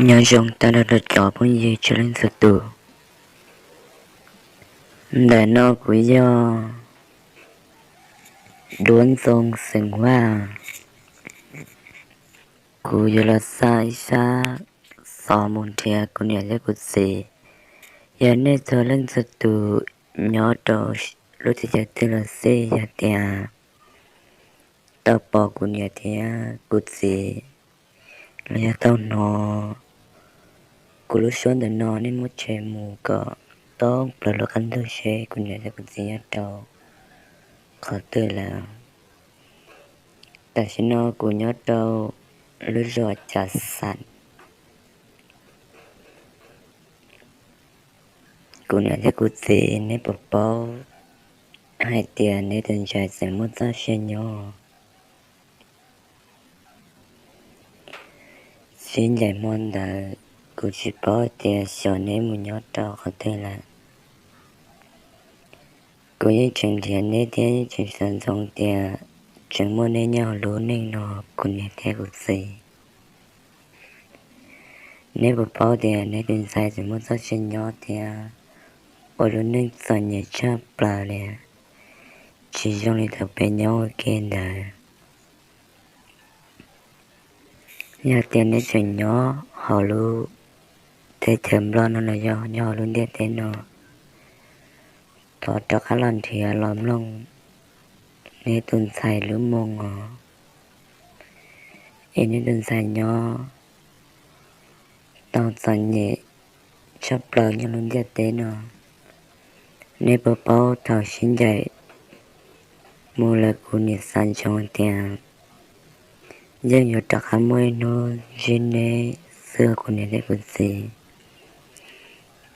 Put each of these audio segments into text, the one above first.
Nyob zoo tag nrho rau cov phooj ywg txhua leej txhua tus. Ntawm no kuv yog Duab Ntxoo xeem Vaj. Kuv yuav los xa ib sab xov mus nrhiav kuv niam thiab kuv txiv. Yog nej txhua leej txhua tus nyob rau lub teb chaws twg los xij, yog tias tau pom kuv niam thiab kuv txiv los yog tau hnov kuv lub suab ntawm no, nej muab share mus kom tau plaws lub qab ntug seb kuv niam thiab kuv txiv nyob rau qhov twg lawm. Tam sim no kuv nyob rau lub zos Cav Xam. Kuv niam thiab kuv txiv, neb puas paub hais tias neb tus ntxhais tseem muaj txoj sia nyob? Sib ncaim hmo ntawd kuv tsis paub tias xyov neb mus nyob rau qhov twg lawm. Kuv yeej tseem nrhiav neb thiab yeej tseem xav ntsoov tias tseem muaj neb nyob hauv lub neej no, kuv niam thiab kuv txiv. Neb puas paub tias neb tus ntxhais tseem muaj txoj sia nyob thiab ua lub neej txom nyem tshaj plaws li, tsis zoo li thaum peb nyob ua ke ntawd. Yog tias neb tseem nyob hauv lub teb chaws Nplog no los yog nyob hauv lub ntiaj teb no, thov rov qab los nrhiav los mloog neb tus ntxhais lub moo os. Es neb tus ntxhais nyob tau txom nyem tshaj plaws nyob lub ntiaj teb no. Neb puas paub thaum sib ncaim mus lawm kuv niam xav ntsoov tias yeej yuav rov qab muaj ib hnub ntsib neb xwb, kuv niam thiab kuv txiv.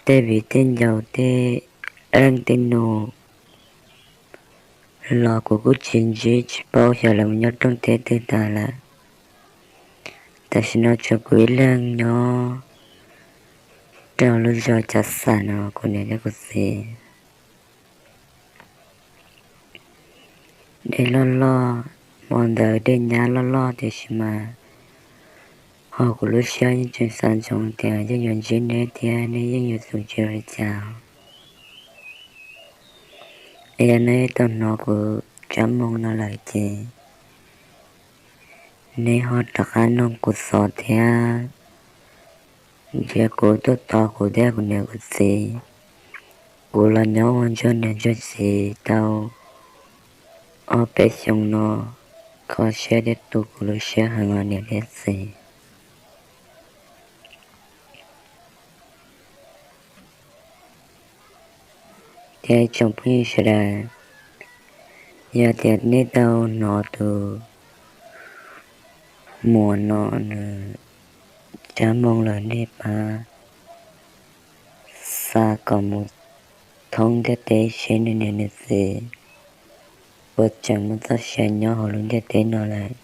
Tej viv tej ncaus tej leej tej nus los kuv kuj tsis ntsib tsis paub xyov lawv mus nyob rooj teb twg tas lawm. Tam sim no tsuas kuv ib leeg nyob rau lub zos Cav Xam no, kuv niam thiab kuv txiv. Dej loj loj, hmo ntawd dej nyab loj loj tiam sis mas ho kuv lub siab yeej tseem xav ntsoov tias yeej yuav ntsib neb thiab neb yeej yuav txum tsis ua li cas. Es yog neb tau hnov kuv tsab moo no lawm ces neb ho rov qab noog kuv xov thiab nrhiav kuv tuaj tos kuv thiab kuv niam kuv txiv. Kuv los nyob ua ntsuag niam ntsuag txiv tau ob peb xyoos no, kho siab thiab tu kuv lub siab heev os niam thiab txiv. Thiab ib tsoom phooj ywg sawv daws, yog tias nej tau hnov tus muam no nws tsab moo lawm, nej pab xa kom mus thoob ntiaj teb seb nws niam nws txiv puas tseem muaj txoj sia nyob hauv lub ntiaj teb no lawm.